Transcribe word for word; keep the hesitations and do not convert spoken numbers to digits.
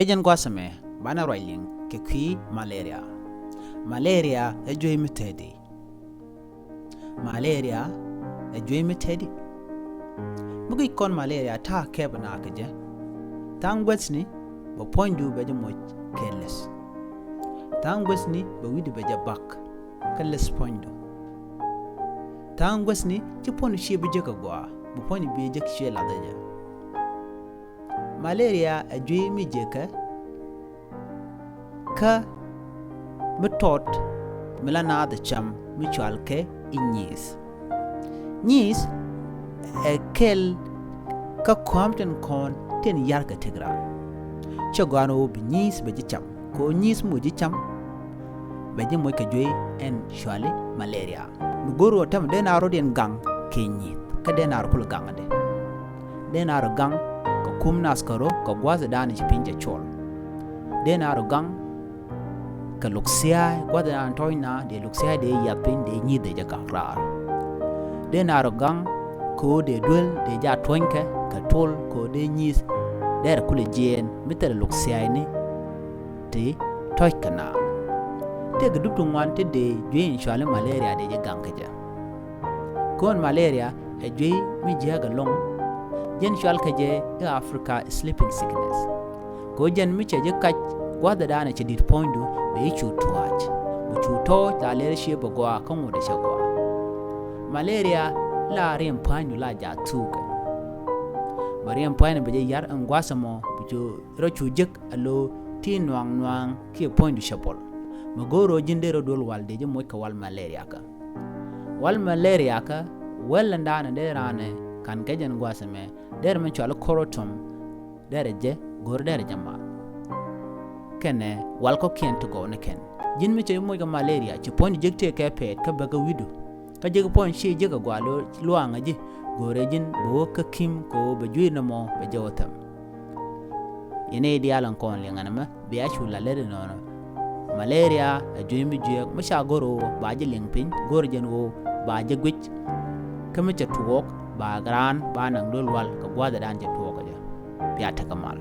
Ɛ jɛn gua̱a̱th ɛmɛ banɛ ruac liŋ kɛ kui̱ malaria. Malaria ɛ juey mi tɛdi. Malaria ɛ juey mi tɛdi. Mi gi̱c kɔn malaria ta̱a̱ kɛp na kɛ jɛ. Tha̱a̱ŋ guäthni bɛ puɔ̱nydu bɛ jɛ moc kɛ läth. Tha̱a̱ŋ guäthni bɛ wi̱du bɛ jɛ bak kä läth puɔ̱nydu. Tha̱a̱ŋ guäthni ci puɔ̱nydu ciɛ bi jek kɛ gɔaa, bi puɔ̱nydu bi jek ciɛ lath jɛ. Malaria ɛ juey mi jek kɛ kä mi tɔt mi la naath cam mi cual kɛ i̱ nyiith. Nyiith ɛ kɛl kä kɔ̱a̱m tin kɔn tin yar kɛ tëk raan. Cɛ gɔaan ɣöö bi nyiith bɛ ji̱ cam, kɛ ɣöö nyiith mi wä ji̱ cam bɛ ji̱ moc kɛ juey ɛn cuali malaria. Mi go̱r ɣöö tɛm dee na rot yɛn gaŋ kɛ nyiith kä dee na rot kul gaŋ dee. Dee na rot gaŋ kɛ kum nath kɛ rot kɛ gua̱a̱th dan ci piny cɛ col. Dee na rot gaŋ kɛ luk thia̱a̱y, gua̱th dan tɔ̱ɔ̱c na dee luk thia̱a̱y dee yath piny dee nyi̱th dee jɛ gaŋ raar. Dee na rɔ gaŋ kɛ ɣöö dee duel dee jaa tuɔ̱nykɛ kɛ tol kɛ ɣöö dee nyi̱th dee rɛ kulɛ jiɛɛn mi thilɛ luk thia̱a̱yni ti tɔ̱c kɛ na. Tëëkɛ dup ti ŋuan ti dee juey in cuali malaria dee jɛ gaŋ kɛ jɛ. Kɔn malaria ɛ juey mi jiääk ɛlɔ̱ŋ, jɛn cual kɛ jɛ i̱ Africa sleeping sickness. Kɛ ɣöö jɛn mi cɛ ji̱ kac gua̱thɛ daanɛ cɛ di̱t puɔ̱nydu bɛ i̱ cu tua̱a̱c. Bi cu tɔ̱ɔ̱c la lɛr cië bɛ gɔaa kä ŋut ɛ cɛ gɔaa. Malaria la riɛm pua̱nydu la jaa thuukɛ. Bɛ riɛm pua̱nydu bɛ jɛ yar ɛn gua̱th ɛmɔ bi cu rɔ cu jek alo ti nuaŋ nuaŋ kiɛ puɔ̱nydu cɛ pɔl. Mi go̱o̱r ɣöö ji̱n dee rɔ duel wal dee ji̱ moc kɛ wal malaria kä. Wal malaria kä wɛl ɛn daanɛ dee raanɛ ka̱n kɛ jɛn gua̱th ɛmɛ dee rɛ mi cual korotom. Derɛ jɛ go̱r derɛ jɛ mal. Kɛnɛ wal kɔ̱kiɛn ti gɔw ni kɛn. Ji̱n mi cɛ moc kɛ malaria ci puɔ̱ny jek tëë kɛ pɛɛt kä bäkä wi̱du. Kä jek puɔ̱ny ci jek kɛ gɔaa luaŋä ji̱ go̱rɛ ji̱n bɛ wä kä kim kɛ wä bɛ juey nɔmɔ bɛ jɛ wä thɛm. Yɛn i̱ diaal ɛn kɔn liŋ ɛn ɛmɛ bia cu la lɛr inɔnɔ. Malaria ɛ juey mi juɛɛk mi ca go̱r ɣöö ba ji̱ liŋ piny go̱r jɛn ɣöö ba ji̱ guic. Kä mi cɛ tuɔɔk ba raan ba naŋ duel wal kɛ gua̱a̱thɛ daan cɛ tuɔɔk kɛ jɛ. Bia tekɛ mal.